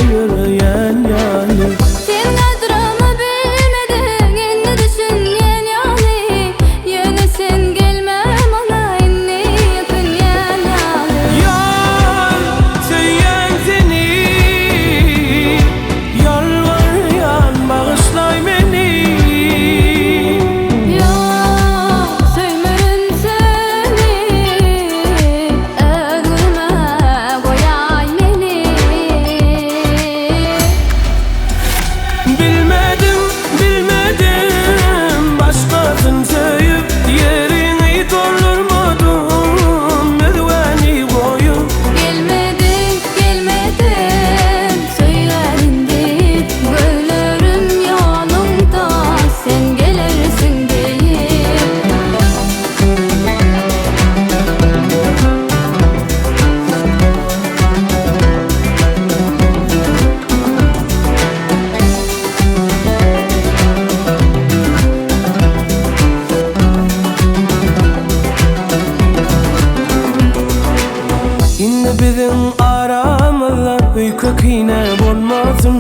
ýöreýän ýaly. Sen gadrymy bilmediň, indi düşünýän ýaly, Ýöne sen gelme maňa indi ökünýän ýaly. Ýar, söýýän seni, ýalbarýan bagyşlaý meni. Ýok, söýmerin seni, öz günüme goýaý meni. Bilmedim, bilmedim, başgasyn söýüp, Ýeriňi doldurmadym, özgäni goýup. Gelmediň, gelmediň, söýerin diýip, Gözlerim ýoluňda, sen gelersiň diýip. Indi biziň aramyzda öýke-kine bolmasyn,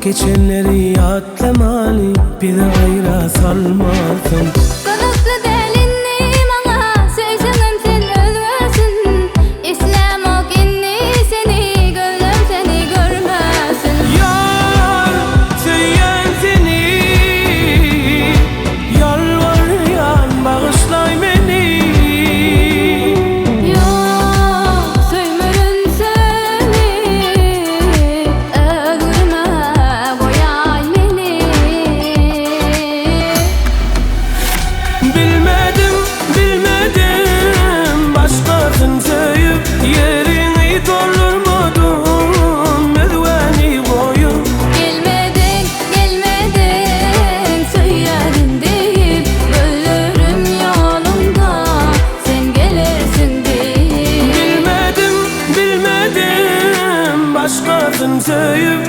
Geçenleri ýatlamaly, bizi aýra salmasyn. Gyzykly däl indi maňa, söýseňem sen özgesin, Islämok indi seni, gözlem seni görmesin. Ýar, söýýän seni, ýalbarýan bagyşlaý meni. Ýok, söýmerin seni, öz günüme goýaý meni. Bilmedim, bilmedim, başgasyn söýüp, Ýeriňi doldurmadym, özgäni goýup. Gelmediň, gelmediň, söýerin diýip, Gözlerim ýoluňda, sen gelersiň diýip. Bilmedim, bilmedim, başgasyn söýüp.